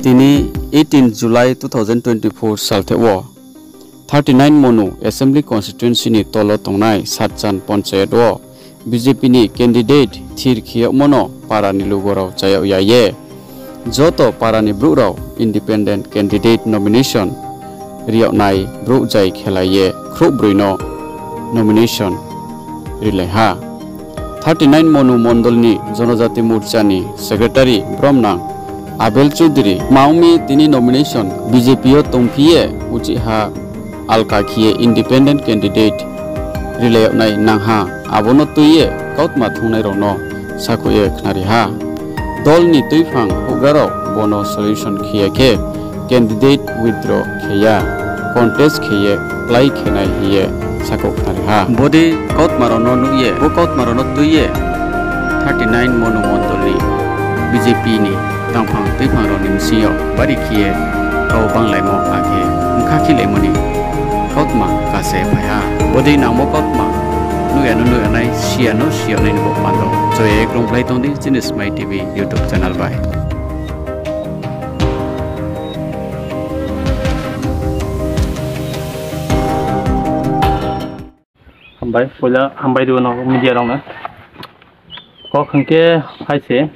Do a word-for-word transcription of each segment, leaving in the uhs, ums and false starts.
Tini eighteen July two thousand twenty-four salthe wo thirty nine Monu Assembly Constituency ni tolo tongnai Satchan Panchayat wo B J P ni candidate thir khe yagmo no para ni lugo rao chayag ya ye joto para ni brouh rao independent candidate nomination ri yag nai brouh jai khelai ye khrouhbroi no nomination rilai ha. Thirty nine Monu Mondol ni Jonojati Morcha ni secretary bromnang Abel Choudhury ma ong mi tini nomination B J P yo tongphi ye uchih ha alka khe ye independent candidate rilai yag nai nang ha, abo no tui ye kautma thungnai rao no sakhouh ye khnari ha. Dol ni tuiphang houhgra rao bo no solution khe ya khe candidate withdraw khe ya, contest khe ye klái khe nai hing ye sakhouh khnari ha. Bodei kautma rao no nuh ye, bo kautma rao no tui ye thirty nine Monu Mondol ni B J P ni tangphang tuiphang rao ni bsing yo bari khe ye kau banglaimo akhe bkha khihlaimo ni kautma kase phai ha. Bodei nangmo kautma nuh ya no nuh ya nai, si ya no si ya nai ni bo pando. Joye krungphlai tong di chini Smai T V YouTube channel bai. Hambai, poila hambai ri o no media rao no. Kok hing khe hai se,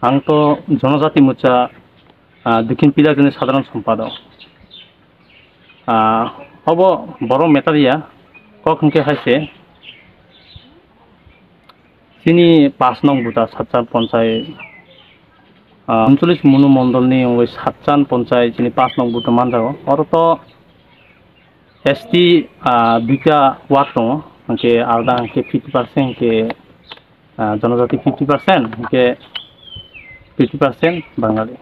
ang to Jonojati Morcha, ah, Dokhin Pilak ni sadharon sompadok. Ah, obo boro matter ya, kok hing khe hai se, chini pas nong buta Satchan Panchayat, ah, uncholish Monu Mondol ni ongwi Satchan Panchayat chini pas nong buta manjago. Oro to S T, ah, duita ward tongo, hingkhe alda hingkhe fifty percent hingkhe, ah, Jonojati fifty percent, hingkhe fifty percent Bangali.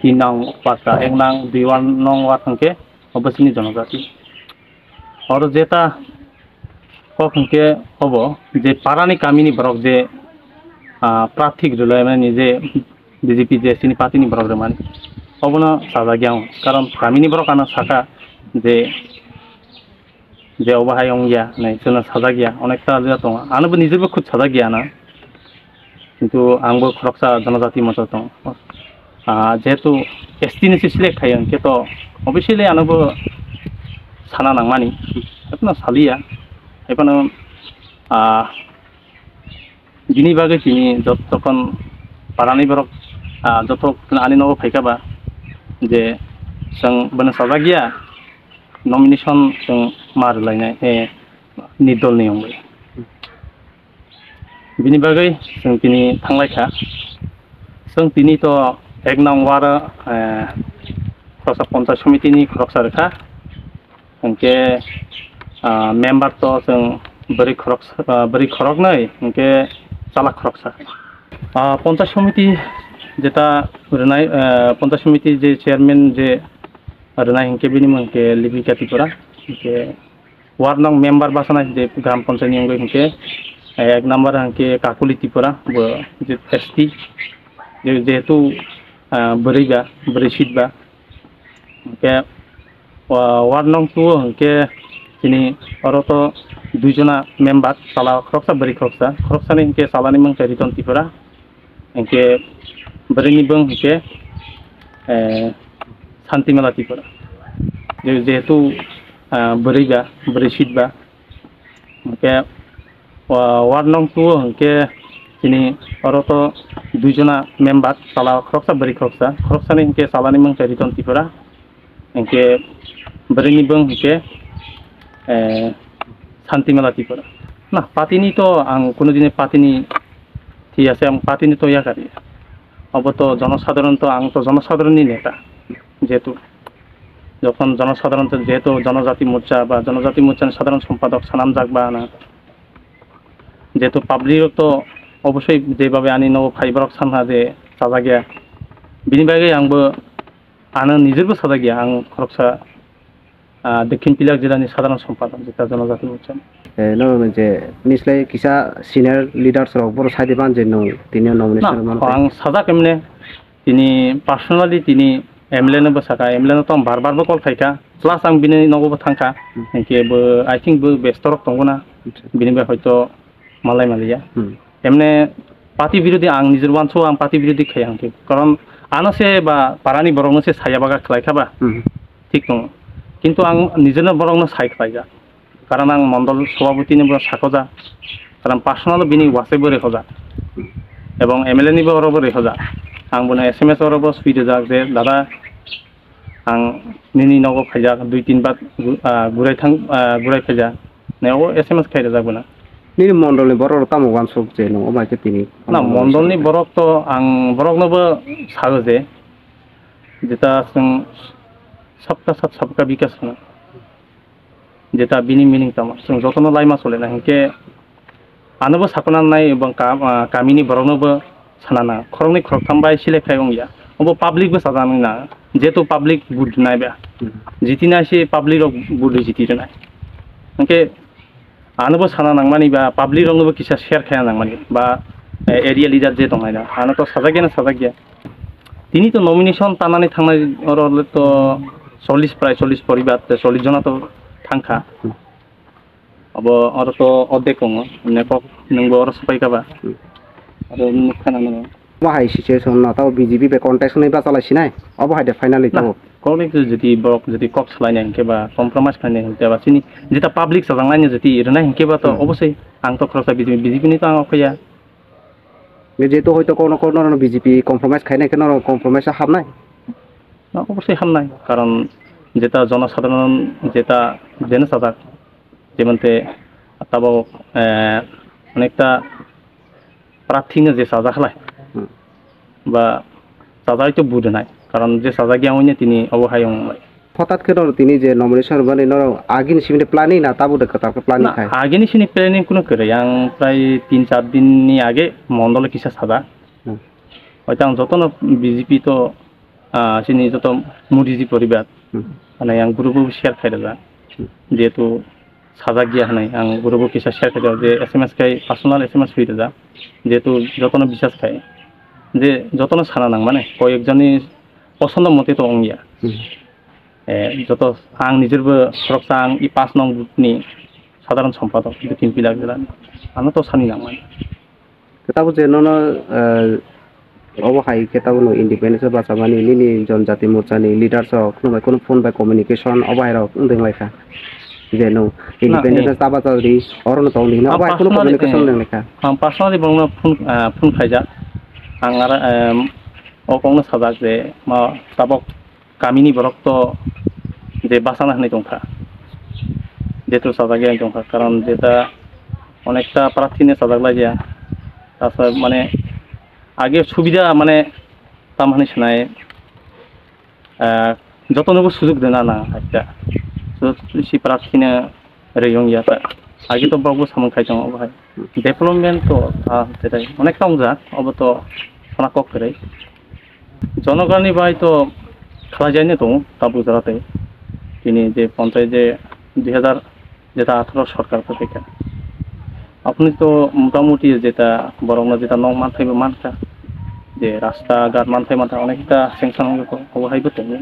Tin nong ward ta, ek nong, dui ward, nong ward hingkhe obo chini Jonojati. Oro jeta kok hingkhe obo je para ni kami ni borok je, ah, prarthi rwlaimani je B J P je chini party ni borok rwmani, obono chajak ya ong. Karon kami ni borok ano sakha je, je obo hai ong ya, nai chwngno sajak ya, onekta jora tongo. Ano bo nijor bo khud sajak ya na. Kintu ang bo khoroksa Jonojati Morcha tong. Ah, jehetu S T ni se select khai hingkhe to obviously ano bo sana nangmani. Ekheno saliya. Ekheno, ah, bini bagwi tini jot-, jokhon parani borok, ah, joto ani nogo phaikha ba je chwng bono sajak ya, nomination chwng ma rwlainai, eh, nirdol ni wngwi. Bini bagwi chwng tini thanglai kha. Chwng tini to ek nong ward, eh, khoroksa Panchayat Somiti ni khoroksa rwkha. Hingkhe, ah, member to chwng bwrwi khoroksa, ah, bwrwi khoroknwi, hingkhe chala khoroksa. Ah, Panchayat Somiti jeta rwnai, ah, Panchayat Somiti je chairman je rwnai hingkhe bini mung khe Lipika Tripura. Hingkhe ward nong member bwsana je gram panchayat ni wngwi hingkhe, eh, ek number hingkhe Kakuli Tripura, bo je S T, je-, jehetu, ah, bwrwi ba, bwrwi seat ba. Hingkhe, ah, ward nong two o hingkhe chini oro to dui jona member, chala khoroksa, bwrwi khoroksa, khoroksa ni hingkhe chala ni mung khe Riton Tripura. Hingkhe bwrwi ni bung hingkhe, eh, Santimala Tripura. Je-, jehetu, ah, bwrwi ba, bwrwi seat ba. Hingkhe, ah, ward nong two o hingkhe chini oro to dui jona member, chala khoroksa, bwrwi khoroksa. Khoroksa ni hingkhe chala ni mung khe Riton Tripura. Hingkhe bwrwi ni bung hingkhe, eh, Santimala Tripura. Na, party ni to ang kuno dini party ni thiyase, ang party ni to yakari. Obo to jonosadharon to, ang to jonosadharon ni neta. Jehetu, jokhon jonosadharon to, jehetu Jonojati Morcha ba Jonojati Morcha ni sadharon sompadok sanamjak ba na. Jehetu public rok to obosoi je babe ani nogo phai borok sanha je chajak ya. Bini bagwi ang bo ano nijor bo sajak ya, ang khoroksa, ah, Dokhin Pilak jila ni sadharon sompadok, jeta Jonojati Morcha ni. Eh, no je nislai kisa senior leaders rok boro sai de ban je nwng tini o nomination mano. Ang sajak emne, tini personally tini M L A no bo saka, M L A no to ang bar bar bo call khaikha, plus ang bini nogo bo thangkha, hingkhe bo, I think bo besto rok tongo na, bini bai hoito malai maliya. Emne party birodhi ang nijor uansuk ang party birodhi khai ang thik. Karon Ano se ba para ni borok no se saya baga khlai kha ba. Thik tong. Kintu ang nijer no borok no sai khlai ja. Karon ang mondol sobhapoti ni bo sakho ja. Karon personal bini WhatsApp bo rekho ja. Ebong M L A ni bo oro bo rekho ja. Ang bono S M S oro bo sui rijak je, dada, ang nini nogo phaijak, dui tin bar gu-, ah, gurai thang, ah, gurai phaija. Ne o S M S khai rijak bono. Nini mondol ni borok rok tamo uansuk je nung o bai khe tini? Na, mondol ni borok to ang borok no bo sao je, jeta chwng sabka sath sabka bikas hwno. Jeta bini meaning tamo, chwng jotono laima solenai hinkhe, anobo sakona nai, ebong ka-, ah, kamini boroknobo sana nang. Khoroknwi khoroktham bai select khai wngya. Obo public bo sajaknai na. Jehetu public vote rinai ba. Jitinai se public rok vote ri jiti rinai. Hinkhe anobo sana nangmani ba public roknobo kisa share khaina nangmani ba, eh, area leader je tongnai na. Ano to sajakya na sajakya. Tini to nomination tanani thangnai oro le to chollish, prai chollish poribar, te chollish jona to thangkha. Abo oro to ordek tongo, ne kok nwngbo oro sopai kha ba. Aro nukha na nang. Obo hai situation no tabo B J P bai contest wngnai bachalai sinai? Obo hai de finally tabo? Kok ni jodi borok jodi kok salai nai hinkhe ba compromise khlai nai hinkhe ba chini jeta public sajaknai ni jodi rinai hinkhe ba to obosoi ang to khoroksa B J P, B J P ni to ang okhoya. Jehetu hoito kono kono B J P compromise khainai khe norok compromise o hamnai? Na, obosoi hamnai, karon jeta jonosadharon jeta jeno sajak, jemonte tabok, eh, onekta prarthi no je sajak khlai, ba sajak to vote rinai, karon je sajak ya oino tini obo hai ong. Hothat khe no tini je nomination rwmani norok agini simi de planning na tabuk de kwtal khe planning khai? Agini sini planning kuno kwrwi, ang prai tin char din ni age mondol kisa sajak. Hoito ang jotono B J P to, ah, chini joto Modi ji poribar, mane ang group o share khai rijak. Jehetu sajak ya hwnwi ang group o kisa share khai rijak je S M S khai, personal S M S sui rijak. Jehetu jotono bisas khai je jotono sana nang mane koyek joni posondo mote to wngya. Eh, joto ang nijer bo khoroksa ang i panch nong booth ni sadharon sompadak Bitin Pilak jela ni. Ano to sani nang mane. Khe tabuk je nono, eh, obo hai khe tabuk no independence o bachamani nini Janjati Morcha ni leaders rok nung bai kunu phone bai communication obo hai rok wng deng lai kha? Je nung independence ta bacha di, oro no tong di hino, obo hai kunu communication deng lai kha? Ang personally borok no phone, ah, phone khaijak. Ang aro, em, o kok no sajak je ma tabok kamini borok to je bachana hinwi tongkha, jehetu sajagya hinwi tongkha, karon jeta onekta prarthi no sajak lai ya, asa mane age subida mane tam hinwi sinai, ah, jotonobo sujug rwna nang ekta, joto si prarthi no rwi wng ya ta. Age to borok bo samung khai tongo, obo hai development to, ah, jetai onekta wngjak, obo to sana kok kwrwi. Jonogonni bai to khlaijaino tongo tabuk jora tei. Tini je ponchayat je dui hazar jeta atharo sorkar phaikha. Aphuru to motamuti jeta borokno jeta nok manthai bo mankha. Je rasta ghat manthai manthai onekta sanction wngwi tongo, obo hai bo tongo.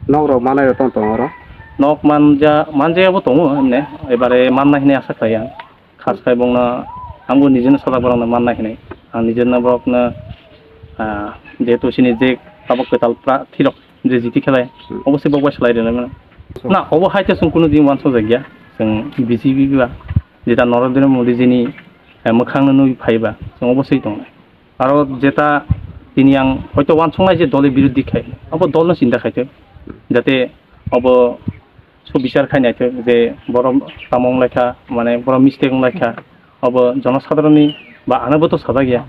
Nok rok manai rok tong tongo oro? Nok manja, manjaya bo tongo himne, ebare mannai hinwi asa khlai ang. Khas khai bongno, angbo nijeno sajak borokno mannai hinwi. Ang nijeno borokno, ah, jehetu chini je tabok kwtal prarthi rok je jiti khlai, obosoi bo bai salai rwnai mano. Na, obo hai khe chwng kunu din uansukjakya. Chwng B J P ba, jeta Narendra Modi jini, eh, mwkhangno nugwi phaiba, chwng obosoi tongnai. Aro jeta tini ang hoito uansuknai je dol ni biruddhi khai, abo dolno chinta khaithok, jate abo subichar khai naithok je borok tamo wnglaikha, mane borok mistake wnglaikha, abo jonosadharonni ba anobo to sajak ya.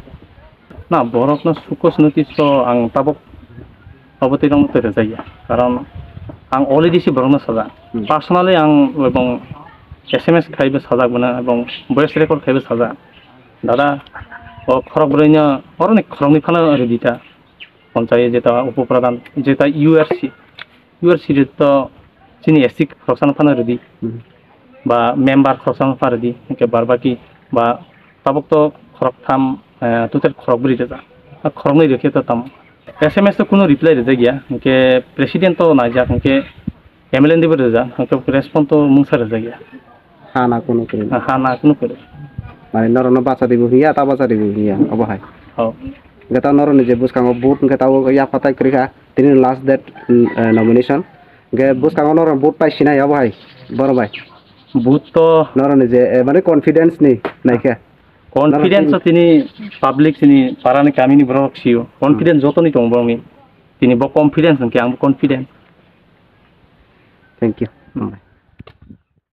Na, borokno sukos notice to ang tabok abo twi rwng twi rwjak ya. Karon ang already se borokno sajak. Personally ang ebong S M S khaibo sajak bono ebong voice record khaibo sajak. Dada, o khorok brwi no, oroni khoroknwi phano rwdi ta. Ponchayat jeta upo pradhan, jeta U R C, U R C to chini S T khoroksa no phano rwdi. Ba member khoroksa no phano rwdi, hinkhe barbaki ba tabok to khoroktham, eh, total khorokbrwi rwjak. A khoroknwi rwkhe to tamo. S M S to kunu reply rwjak ya, hinkhe president to naijak, hinkhe M L A ni bo rwjak, hinkhe response to mungsa rwjak ya. Hana kunu kwrwi. Ha, hana kunu kwrwi. Mane norokno bacha di bo hwnya, ta bacha di bo hwnya, obo hai. Oh. Hingkhe taoh norok ni je buskang wo vote hingkhe taoh wo yaphatai kroi kha, tini last date, mm, eh, nomination. Hingkhe buskang wo norok vote pai sinai abo hai, boro bai. Vote to norok ni je, eh, mane confidence ni nai khe. Confidence to tini public chini para ni kami ni borok si o. Confidence joto ni tong borok ni. Tini bo confidence hingkhe ang bo confidence. Thank you.